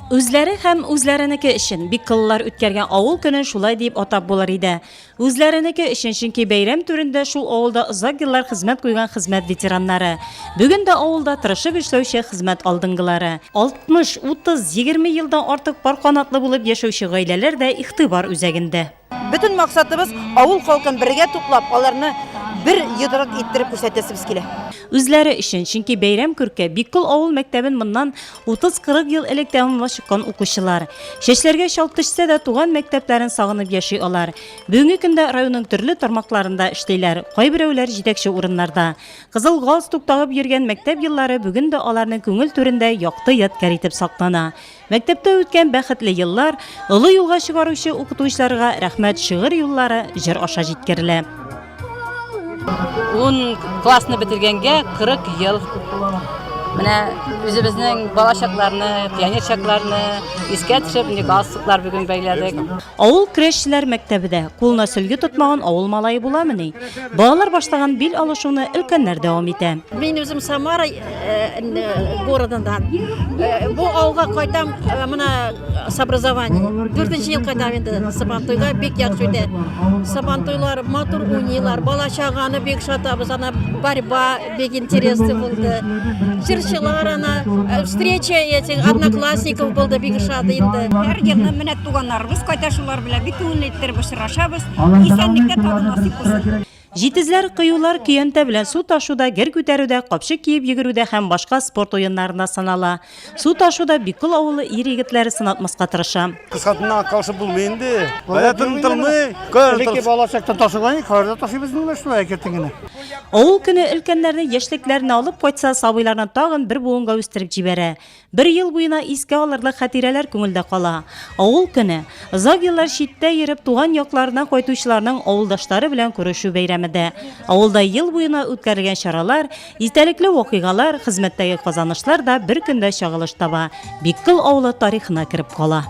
Үзләре һәм үзләренеке өчен Бикколлылар үткәргән авыл көнен шулай диеп атап булыр иде. Үзләренеке өчен, чөнки бәйрәм түрендә шул авылда озак еллар хезмәт куйган хезмәт ветераннары. Бүген дә авылда тырышып эшләүче хезмәт алдынгылары. 60, 30, 20 елдан артык пар канатлы булып яшәүче гаиләләр дә игътибар үзәгендә. Бөтен максатыбыз, авыл халкын бергә туплап, аларны бер йодрык иттереп күрсәтәсебез килә. Үзләре өчен, чөнки бәйрәм күрке Биккол авыл мәктәбен моннан 30-40 ел элек тәмамлап чыккан укучылар. Чәчләргә чал төшсә дә, туган мәктәпләрен сагынып яши алар. Бүгенге көндә районның төрле тармакларында эшлиләр, кайберәүләр җитәкче урыннарда. Кызыл галстук тагып йөргән мәктәп еллары бүген дә аларның күңел түрендә якты ядкәр итеп саклана. Мәктәптә үткән бәхетле еллар, олы юлга чыгаручы укытучыларга рәхмәт шигырь юллары җыр аша җиткерелә. Ун классны бетергәнгә 40 ел. Менә үзебезнең бала чакларны, пионер чакларны искә төшеп, инде галстуклар бүген бәйләдек. Авыл көрәшчеләр мәктәбе дә кулына сөлге тотмаган авыл малае буламыни? Балалар башлаган бил алышуны өлкәннәр дәвам итә. Мин үзем Самара городыннан. Бу авылга кайтам, менә с образованием. Дүртенче ел кайтам инде Сабантуйга, бик яхшы үтә. Сабантуйлар матур уйныйлар, бала чаганы бик шатабыз, ана борьба бик интересный булды. Җырчылар ана, встреча этих одноклассников булды, бик ошады инде. Һәр елны менә туганнарыбыз кайта, шулар белән бик күңелле иттереп очрашабыз. Исәнлектә тагын насыйп булсын. Җитезләр, кыюлар көянтә белән су ташуда, гер күтәрүдә, капчык киеп йөгерүдә һәм башка спорт уеннарында сынала. Су ташуда Биккол авылы ир-егетләре сынатмаска тырыша. Кыскартыннан калышып булмый инде. Кая тынтылмый, кая Элекке бала чакта ташыган идек, хәзер дә ташыйбыз инде шулай әкертен генә. Авыл көне өлкәннәрне яшьлекләренә алып кайтса, сабыйларны тагын бер буынга үстереп җибәрә. Бер ел буена искә алырлык хатирәләр күңелдә кала. Авыл көне, озак еллар читтә йөреп, туган якларына кайтучыларның авылдашлары белән күрешү бәйрәме дә. Авылда ел буена үткәрелгән чаралар, истәлекле вакыйгалар, хезмәттәге казанышлар да бер көндә чагылыш таба, Биккол авылы тарихына кереп кала.